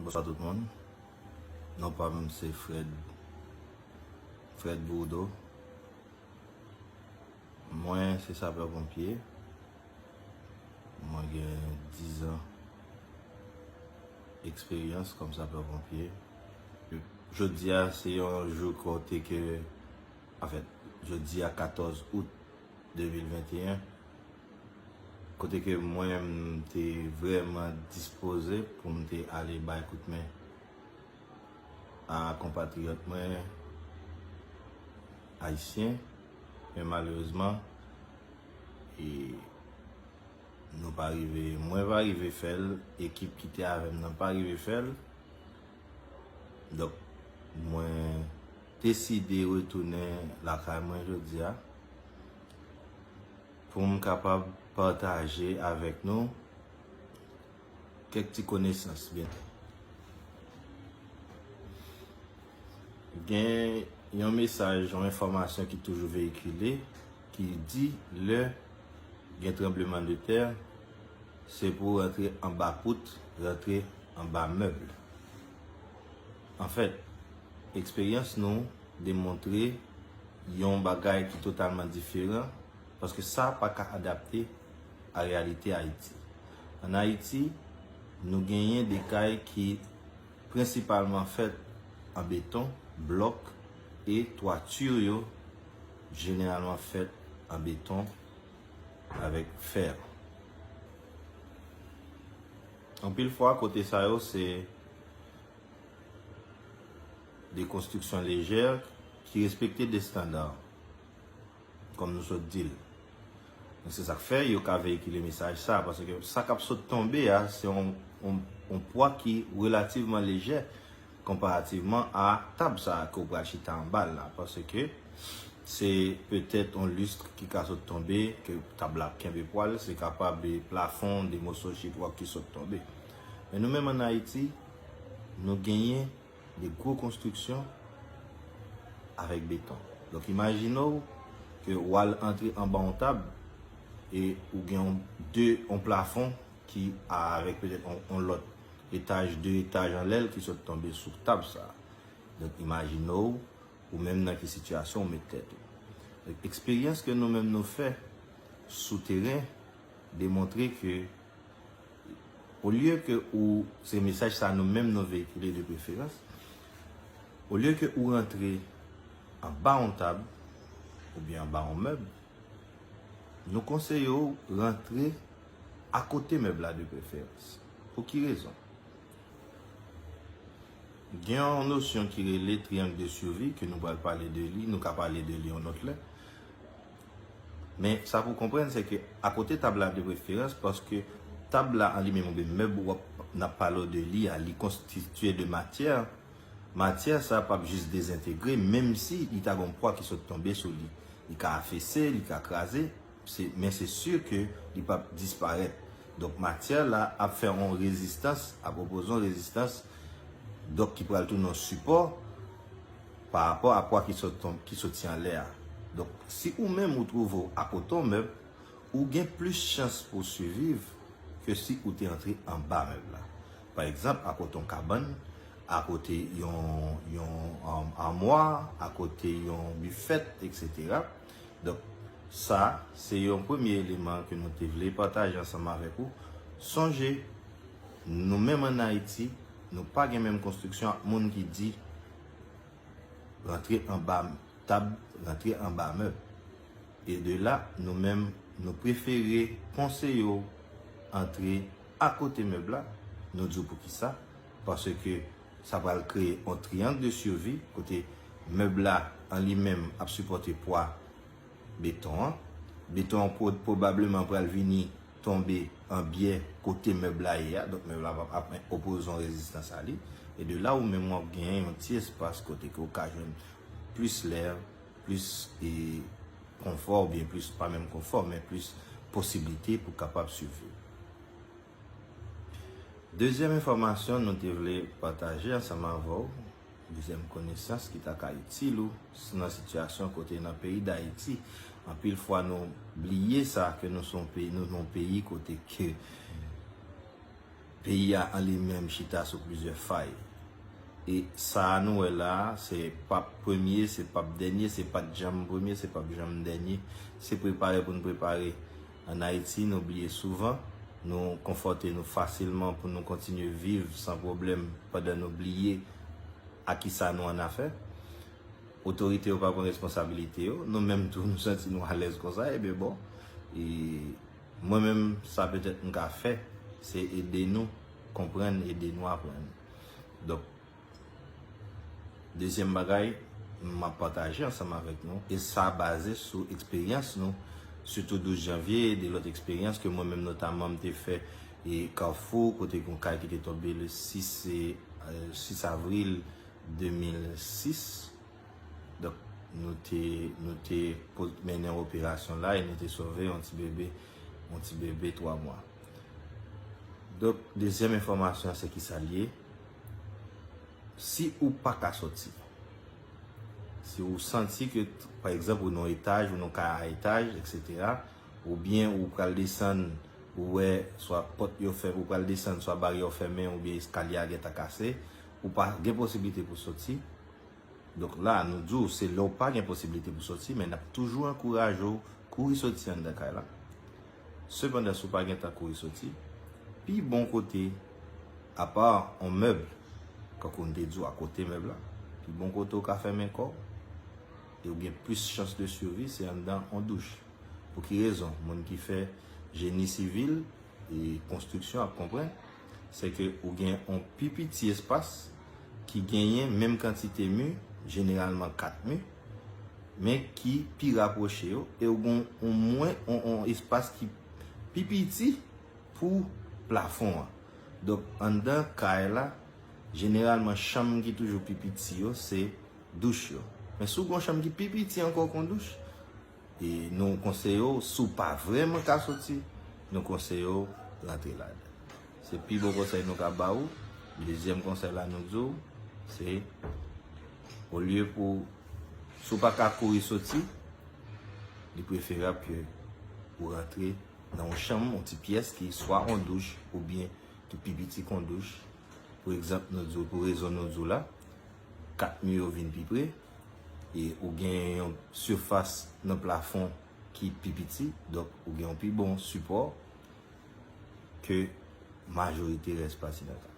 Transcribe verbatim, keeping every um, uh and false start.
Bonswa tout moun. Non pa m se Fred, Fred Bourdeau. Mwen se sapè ponpye. Mwen gen diz an eksperyans kòm sapè ponpye. Jodi a se yon jou kote ke, anfèt, jodi a katòz out de mil venteyen, kote ke mwen m te vrèman dispoze pou m te ale bay kout men a konpatriyòt mwen ayisyen, men malerezman, e, nou pa rive, mwen pa rive fè l, ekip ki te avè m nan pa rive fè l. Donk, mwen deside retounen lakay mwen jodi a pou m kapab pataje avèk nou kèk ti konesans byen. Gen yon mesaj, yon enfòmasyon ki toujou veyikile, ki di lè gen tranblemanntè, se pou rantre anba pout, rantre anba mèb. Anfèt, eksperyans nou demontre yon bagay ki totalman diferan, paske sa pa ka adapte a reyalite Ayiti. Ann Ayiti, nou genyen de kay ki prensipalman fèt an beton, blòk, e twati yo jeneralman fèt an beton avèk fè. Anpil fwa, kote sa yo se de konstriksyon lejè ki respekte de estanda, kòm nou sot di l. Donk, se sa k fè yo ka veyikile mesaj sa, paske sa k ap sot tonbe a, se yon, yon, yon pwa ki relativman lejè konparativman a tab sa a ke w pral chita anba l la, paske se petèt yon list ki ka sot tonbe, ke tab la ap kenbe pwa l, se kapab plafon, de moso chitwòk ki sot tonbe. Men nou menm ann Ayiti, nou genyen de gwo konstriksyon avèk beton. Donk, imajine w ke w al antre anba yon tab e ou gen yon, de, yon plafon ki avèk petèt yon, yon lòt etaj, de etaj anlè l ki sot tonbe sou tab sa a. Donk, imajine w, ou menm nan ki sitiyasyon ou met tèt ou. Donk, eksperyans ke nou menm nou fè sou teren demontre ke olye ke ou, se mesaj sa nou menm nou veyikile de preferans, olye ke ou rantre anba yon tab oubyen anba yon mèb, nou konseye w rantre akote mèb la de preferans. Pou ki rezon? Gen yon nosyon ki rele triangle de survie, ke nou pral pale de li, nou ka pale de li yon lòt lè. Men sa pou konprann, se ke akote tab la de preferans, paske tab la an li menm oubyen mèb w ap, n ap pale w de li a, li konstitye de matyè. Matyè sa p ap jis dezentegre, menm si li ta gen yon pwa ki sot tonbe sou li. Li ka afese, li ka kraze, se, men se si ke li p ap disparèt. Donk, matyè la ap fè yon rezistans, ap opoze yon rezistans, donk ki pral tounen yon sipò pa rapò a pwa ki sot tonbe, ki soti anlè a. Donk, si ou menm ou twouve w akote yon mèb, ou gen plis chans pou w siviv ke si ou te antre anba mèb la. Pa egzanp, akote yon kabann, akote yon, yon, um, amwa, akote yon bifèt, etsetera. Donk, sa, se yon premye eleman ke nou te vle pataje ansanm avèk ou. Sonje, nou menm ann Ayiti, nou pa gen menm konstriksyon ak moun ki di rantre anba tab, rantre anba mèb. E de la, nou menm, nou prefere konseye w antre akote mèb la. Nou di w poukisa? Paske sa pral kreye yon triangle de survie, kote mèb la an li menm ap sipòte pwa beton an. Beton an pwo-, pwobableman pral vini tonbe an byè kote mèb la ye a. Donk, mèb la ap, ap opoze yon rezistans a li. E de la, ou menm w ap genyen yon ti espas kote ke w ka jwenn plis lè, plis, e, konfò, oubyen plis, pa menm konfò, men plis posiblite pou w kapab siviv. Dezyèm enfòmasyon nou te vle pataje ansanm avè w, dezyèm konesans ki ta ka itil ou nan sitiyasyon kote nan peyi Dayiti, anpil fwa nou bliye sa ke nou se yon peyi, nou nan yon peyi kote ke Peyi a an li menm chita sou plizyè fay. E sa a nou wè la a, se p ap premye, se p ap dènye, se pa t janm premye, se p ap janm dènye. Se prepare pou n prepare. Ann Ayiti, nou bliye souvan, nou konfòte nou fasilman pou nou kontinye viv san pwoblèm pandan nou bliye a kisa nou annafè. Otorite yo pa pran responsabilite yo, nou menm tou nou santi nou alèz konsa, ebyen bon. E mwen menm, sa petèt m ka fè, se ede nou konprann, ede nou aprann. Donk, dezyèm bagay m ap pataje ansanm avèk nou, e sa baze sou eksperyans nou, sitou douz janvye, de lòt eksperyans ke mwen menm notaman m te fè e Kafou, kote gen yon kay ki te tonbe le sis, e, euh, sis avril de mil sis. Donk, nou te, nou te po-, mennen operasyon la e nou te sove yon ti bebe, yon ti bebe twa mwa. Donk, dezyèm enfòmasyon an, se kisa l ye? Si ou pa ka soti, si ou santi ke, pa egzanp, ou nan yon etaj, ou nan yon kay a etaj, etsetera, oubyen ou pral desann, ou wè swa pòt yo fè, ou pral desann, swa baryè yo fèmen, oubyen eskalye a gentan kase, ou pa gen posiblite pou soti. Donk la, nou di w, se lè w pa gen posiblite pou soti, men n ap toujou ankouraje w kouri soti anndan kay la. Sepandan, si w pa gentan kouri soti, pi bon kote, apa on mèb, kankou n te di w akote mèb la, pi bon kote w ka fèmen kò w, e w gen plis chans de sivi, se anndan on douch. Pou ki rezon? Moun ki fè jeni sivil e konstriksyon ap konprann, se ke ou gen on pi piti espas ki genyen menm kantite mi, jeneralman kat mi, men ki pi rapwoche yo, e ou gen on mwen, on, on espas ki pi piti pou plafon an. Donk, anndan kay la, jeneralman, chanm ki toujou pi piti yo, se douch yo. Men si w gen yon chanm ki pi piti ankò ke yon douch, e nou konseye w, si w pa vrèman ka soti, nou konseye w rantre ladan. Se pi bon konsèy nou ka ba ou. Dezyèm konsèy la nou di w, se olye pou, si w pa ka kouri soti, li preferab ke ou rantre nan yon chanm, yon ti pyès ki swa yon douch oubyen ki pi piti ke yon douch. Pou egzanp, nou di w, pou rezon nou di w la, kat mi yo vin pi pre, e ou gen yon sifas nan plafon ki pi piti, donk ou gen yon pi bon sipò ke majorite rès pati nan kay.